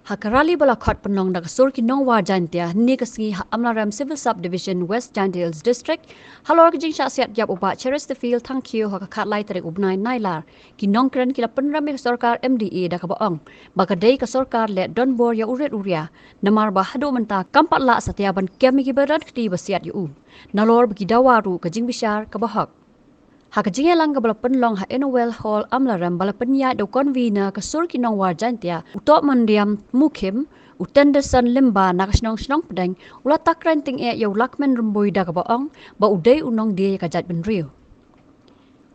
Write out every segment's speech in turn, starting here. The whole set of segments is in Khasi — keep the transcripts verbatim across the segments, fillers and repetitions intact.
Ha ka rally ba la khot pynlong da ka sur ki nongwar Jaintia hynne ka sngi ha Amlarem Civil Subdivision, West Jaintia Hills District, halor ka jingshah siat ïap u Bah Cheristerfield Thangkhiew ha ka khatlai tarik u bnai Nailar, ki nongkren ki la pynrem ïa ka sorkar M D A da kaba ong ba ka dei ka sorkar leh donbor ïa u rit u ria, namar ba haduh mynta kam pat lah satia ban kem ïa kiba don kti ba siat ïa u, nalor ba ki dawa ruh ka jingbishar kaba hok. Ha ka jingïalang kaba la pynlong ha N O L Hall, Amlarem, ba la pynïaid da u convener ka sur ki nongwar Jaintia, u Tohmandiam Mukhim, u Tenderson Lyngba na ka shnong Shnongpdeng, u la tak kren tyngeh ïa u Lahkmen Rymbui da kaba ong ba u dei u nongdie ïa ka jaitbynriew.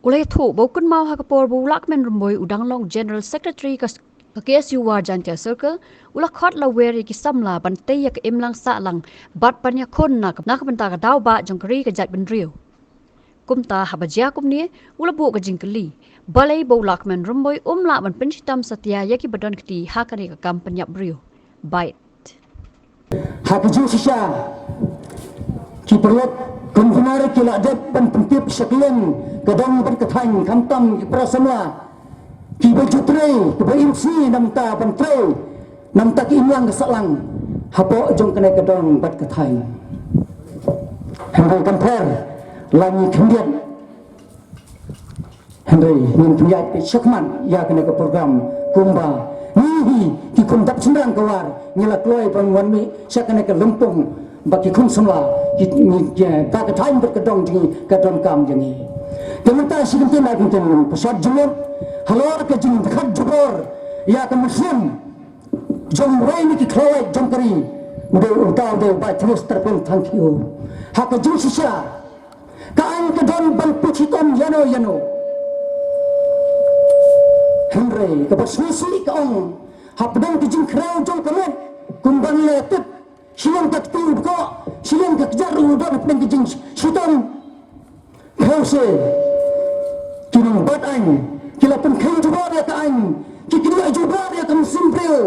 U la ïathuh ba u kynmaw ha ka por ba u Lahkmen Rymbui u dang long General Secretary ka, ka K S U War Jaintia Circle, u la khot lawer ïa ki samla ban tei ïa ka imlang sahlang bad ban ïakhun na ka, na ka bynta ka daw bah jong ka ri ka jaitbynriew. Kumta haba jia kumne, u la buh ka jingkylli balei ba u Lahkmen Rymbui um lah ban pynshitom satia ïa kiba don kti ha kane ka kam pynïap briew. Bad ha ka jingshisha, ki paralok convener ki la dep ban pyntip sha ka liang ka dong bad ka thaiñ, khamtam ki para samla kiba ju trei, kiba im sngi na bynta ban trei na bynta ka imlang ka sahlang hapoh jong kane ka dong bad ka thaiñ. Hynrei kam pher, la ngi khyndiat. Hynrei ngin pynïaid peit shakhmat ïa kane ka program kumba ngi hi ki khun dap shynrang ka War ngi la kloi ban wan mih sha kane ka lympung ba ki khun samla ki, ngi, ki, ka, ka thaiñ bad ka dong jong ngi, ka donkam jong ngi. Te mynta shi kyntien ar kyntien, pynshad jingmut halor ka jingdkhot jubor ïa ka mynsiem jong uwei na ki khlawait jong ka ri, u dei uta u dei u Bah Cheristerfield Thangkhiew. Ha ka jingshisha, ka aiñ ka don ban pynshitom ïano ïano. Hynrei kaba sngewsih ka ong, hapdeng ka jingkhrew jong ka met, kumban leh tip, shiliang ka kti u dkoh, shiliang ka kjat ruh u don hapdeng ka jingshitom. Phew se ki nongbat aiñ ki la pynkheiñ jubor ïa ka aiñ, ki kynnoh jubor ïa ka mynsiem briew,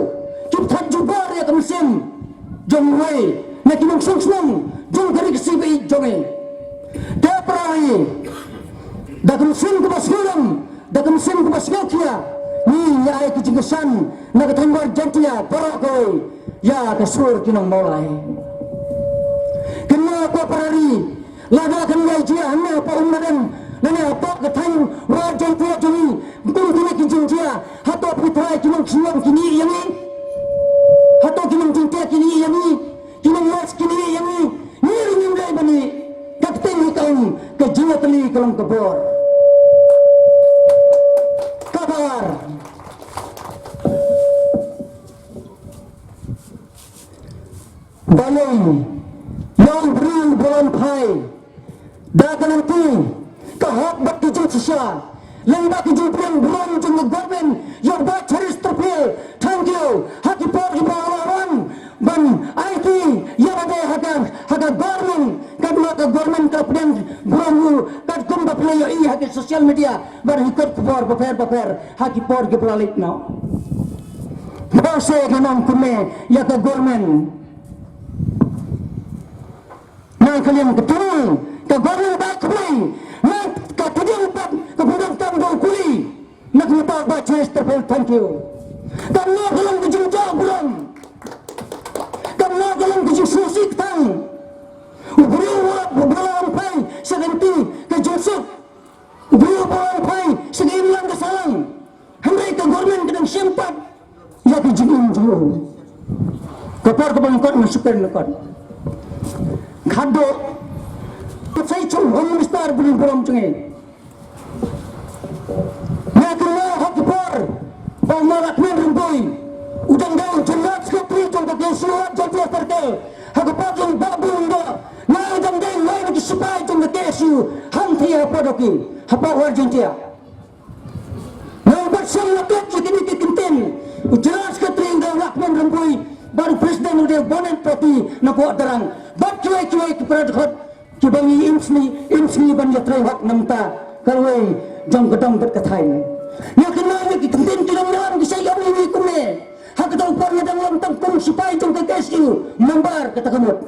ki bthah jubor ïa ka mynsiem jong uwei na ki nongshong shnong jong ka ri Khasi ba ïeit jong ngi. Te para ri, da ka mynsiem kaba sngewlem, da ka mynsiem kaba sngewkhia, ngi ïa ai ka jingkyrshan na ka thaiñ War Jaintia baroh kawei ïa ka sur ki nong Mawlai. Kynmaw ko para ri, lada kan ïai jia hangne hapoh Umnadem, lane hapoh ka thaiñ War Jaintia jong ngi, kum kine ki jingjia, hato phi tharai ki nongshun ki ïeh ïa ngi? Hato ki nongjynjar ki ïeh ïa ngi? Ki nongwest ki ïeh ïa ngi? Ngi ruh ngim dei ban ïeh. Ka kyrteng hi ka ong, ka jingïatylli ka long ka bor. Kaba ar, balei ïa u briew ba wan phai da ka lynti ka hok bad ka jingshisha, lyngba ka jingpdiang burom jong ka government ïa u Bah Cheristerfield Thangkhiew ha ki por kiba la wan ban aiti ïa lade ha ka, ha ka government, katba ka government ka pdiang burom u, katkum ba phi la ïohi ha ki social media bad ha ki kot khubor bapher bapher ha ki por kiba la leit noh. Ba se ka nang kumne ïa ka government. Na ka liang ka tu, ka government ba khublei, na ka tu jong pat ka pyndonkam jong u kuli, na ka mata Bah Cheristerfield Thangkhiew. Kam noh ka long ka jingjah burom, kam noh ka long ka jingsngewsih tang. U briew u la, u la wan phai sha ka lynti ka jingsuk. U briew ba wan phai sha ka imlang ka sahlang. Hynrei ka government ka dang shem pat ïa ka jingim jong u. Ka por kaba nga kot nga shu kren nga kot. Khatduh, ka sa shu Home Minister ba u burom jong ngi. Nga kynmaw ha ka por ba u Lahkmen Rymbui u dang dei u General Secretary jong ka K S U Jaintia Circle. Ha ka por jong Bah Bun Lyngdoh, nga u dang dei uwei na ki sipai jong ka K S U, hangtei hapoh Dawki, hapoh War Jaintia. Nga u bat shong la peit ïa kine ki kyntien, u General Secretary u dei u Lahkmen Rymbui, bad u President u dei u Bonet Poti na Pohdarang, bad kiwei kiwei ki para dkhot kiba ngi im sngi, im sngi ban ïatrei hok na bynta ka rwai jong ka dong bad ka thaiñ. Nga kynmaw ïa ki kyntien ki nongïalam ki sa ïalam ïa ngi kumne. Ha kata ka por nga dang long tang kum sipai jong ka K S U, member kata ka mut.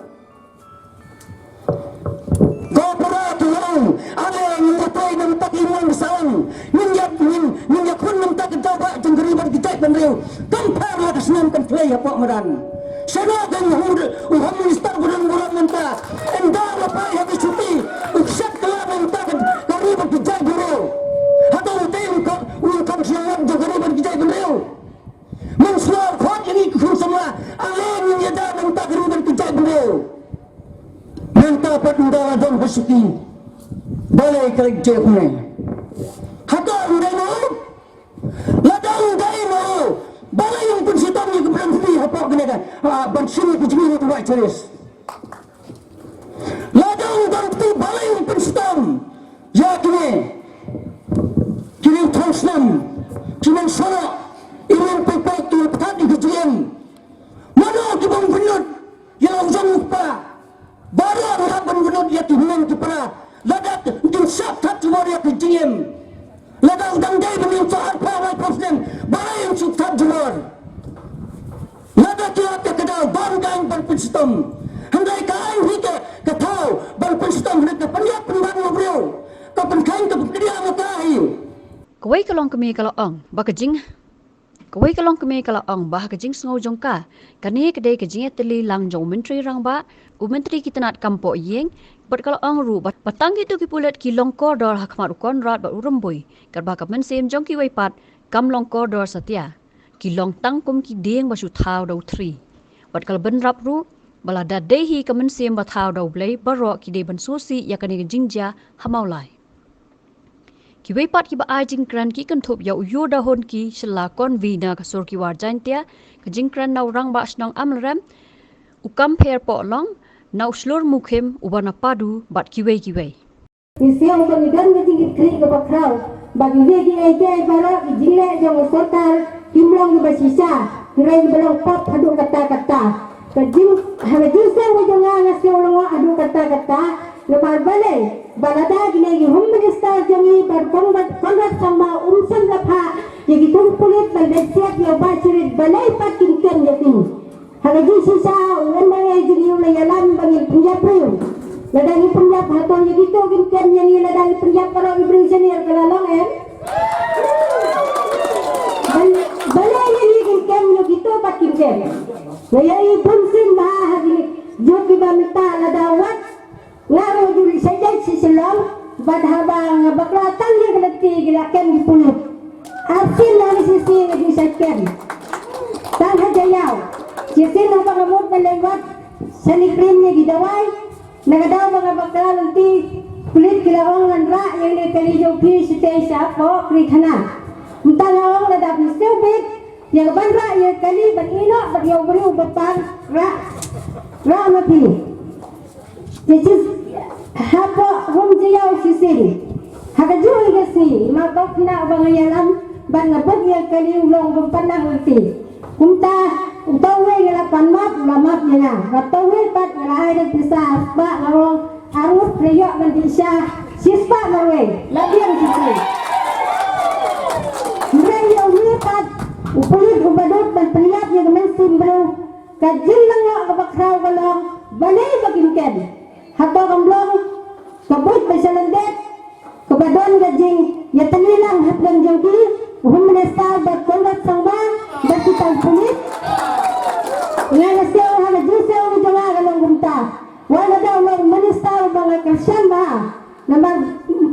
Ko para ki long, ale ngin ïatrei na bynta ka imlang ka sahlang. Ngin ïa, ngin, ngin ïakhun na bynta ka daw bah jong ka ri bad ka jaid. Bynriew kam pher la ka snem kan phlei hapoh madan. Shano kan u Home Minister ba don burom mynta, ynda la poi ha ka shuti u shet kylla mynta ka ri bad ka jaitbynriew. Hato u dei u khot, u khot shnong jong ka ri bad ka jaitbynriew? Mynshuwa u khot ïa ngi ki khun samla, ale ngin ïada mynta ka ri bad ka jaitbynriew. Mynta pat ynda la don ha shuti, balei ka leit jia kumne? Hato u dei ma u? Lada u dei ma u, balei um pynshitom ïa ka bynriew hapoh kane ka, ah, ban shim ïa ka jingim u Bah Chiris? Lada u dei ma u, balei um pynshitom ïa kine, kine ki thongsnam, ki nongshonok, i nongpynpaw, ki nongpynpaw ïa ka jingim? Mano kiba pynlut ïa la u jong u kpa? Baroh ngi hap ban pynlut ïa ki hynmen ki para. Lada kin sngewthuh jubor ïa ka jingim. Lada u dang dei ban ïeng sha arphew laiphew snem, balei ym sngewthuh jubor? Lada ki hap ïa ka daw, don ka aiñ ban pynshitom. Hynrei ka aiñ hi ka, ka thaw ban pynshitom, hynrei ka pynïap pynban u briew, ka pynkheiñ, ka pynkylla ma ka hi. Kawei ka longkmie ka la ong ba ka jing Kawei ka longkmie ka la ong ba ha ka jingsngew jong ka, kane ka dei ka jingïatylli lang jong u Myntri Rangbah, u Myntri ki tnat kam poh ïing, bad ka la ong ruh ba, ba tang kito ki pulit ki long kordor ha khmat u Conrad bad u Rymbui, katba ka mynsiem jong kiwei pat kam long kordor satia. Ki long tang kum ki dieng ba shu thaw da u thri. Bad ka la bynrap ruh ba lada dei hi ka mynsiem ba thaw da U Blei, baroh ki dei ban sngewsih ïa kane ka jingjia ha Mawlai. Kiwei pat kiba ai jingkren ki kynthup ïa u Ïoda Hunki Shylla Convener ka Sur Kiwar Jaiñtia, ka jingkren na u Rangbah Shnong Amlarem, u Kampher Pohlong, na u Shlur Mukhim, u Bana Padu, bad kiwei kiwei. Ngi sngewbha ngi don ka jingkitkhlieh kaba khraw ba kiwei kiwei ki baroh ki jingleh jong ka sorkar kim long kiba shisha, hynrei kiba long pop haduh katta katta. Ka jing, ha ka jingsngew jong nga, nga sngew lyngngoh haduh katta katta. Namar balei? Ba lada kine ki Home Minister jong ngi bad Conrad, Conrad Sangma um shym la phah ïa kito ki pulit ban leit siat ïa u Bah Chiris, balei pat kim kem ïa ki? Ha ka jingshisha u M L A jong ngi u la ïalam ba ngin pynïap briew. Lada ngi pynïap, hato ïa kito kim kem ïa ngi? Lada ngi pynïap baroh ki briew shane ka la long, em? Bal-, balei ïa ngi kim kem, ïa kito pat kim kem? Nga ïohi bunsien bha ha kine ki juk kiba mynta, lada wat nga ruh ju leit sha jait sha Shillong, bad haba nga bakla tang ïa ka lynti ki la kem ki pulit. Arsien na ka shisien nga ju shait kem. Tang ha Jaïaw. Shisien haba nga mut ban leit wad shane krim ïa ki dawai, na ka daw ba nga bakla lynti, pulit ki la ong, ngan rah ïa kane ka kali jong phi shatei shapoh kri thana. Mynta nga ong, lada phi sngewbha bit ïa ka ban rah ïa ka kali ban ïehnoh bad ïa u briew uba par, rah, rah ma phi. Te shisien hapoh Umjaiaw shisien, ha kajuh ka sngi, ma u khynnah uba nga ïalam bad nga bud ïa ka kali u long bym pat nang lynti. Kumta uta uwei nga la pan map, u la map ïa nga. Bad uta uwei pat nga la ai da pisa arspah, nga ong, arngut, phi ïoh ban dih sha shispah marwei. La biang shisien. Hynrei ïa une pat u pulit uba dud ban pynïap ïa ka mynsiem briew, ka jinglyngngoh kaba khraw ka long, balei ba kim kem? Hato kam long ka buit ba sha lyndet kaba don ka jingïatylli lang hapdeng jong ki, u Home Minister bad Conrad Sangma bad kita ki pulit? Nga nga sngew ha ka jingsngew jong nga ka long kumta. Wat lada u long u Minister uba nga kyrshan bha, namar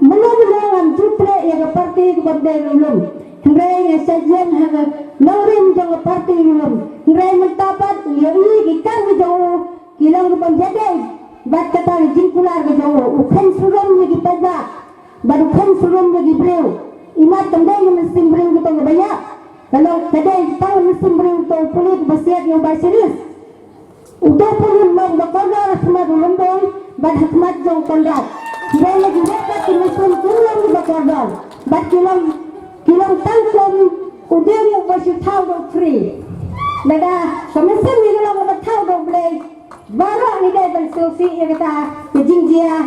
mynno mynno ngam ju treh ïa ka party kaba dei ruh lum. Hynrei nga shait ïeng ha ka nongrim jong ka party ruh lum. Hynrei mynta pat ngi ïohi ki kam ki jong u ki long ki bym ïadei bad kata ka jingkular ka jong u. U kheiñ surum ïa ki paidbah bad u kheiñ surum ïa ki briew. Imat kam dei ka mynsiem briew kata kaba ïap. Ka long, ka dei tang ka mynsiem briew uto u pulit ba siat ïa u Bah Chiris. Uto u pulit u long ba kordor ha khmat u Rymbui bad ha khmat jong u Conrad. Hynrei ïa kiwei pat ki mynsiem kim long kiba kordor bad ki long, ki long tang kum u dieng uba shu thaw da u thri. Lada ka mynsiem ngi ka long kaba thaw da U Blei, baroh ngi dei ban sngewsih ïa kata ka jingjia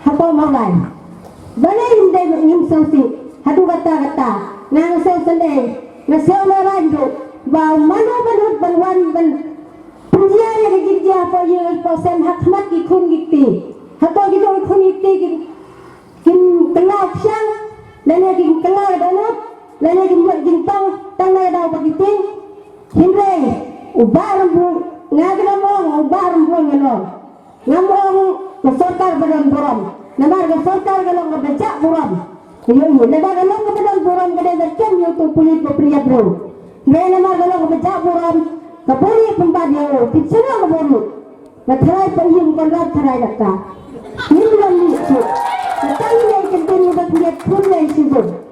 hapoh Mawlai. Balei ngim dei, ngim sngewsih haduh katta katta? Nga nga sngew sngewsih, nga sngew naduh ba mano mano ban wan ban pynjia ïa ka jingjia hapoh ïing hapoh sem ha khmat ki khun ki kti. Hato kito ki khun ki kti ki, kim kylla pyrshang, lane kim kylla dohnud, lane kim ïoh jingtong? tang na daw ba ki tieng. Hynrei u Bah Rambui, nga ka dang ong u Bah Rambui nga long. Ngam ong ka sorkar ba don burom. Namar ka sorkar ka long kaba jah burom. Ïohi, lada ka long kaba don burom ka dei ba kem ïa uto u pulit ba pynïap briew. Hynrei namar ka long kaba jah burom, ka buri pynbat ïa u. Phi sngewthuh ka buri. Ka tharai pa ïing, ka lap tharai laka. Ngim long mih shuh. Ka tang ïa ka ktien ba pynïap pun ïa shuh.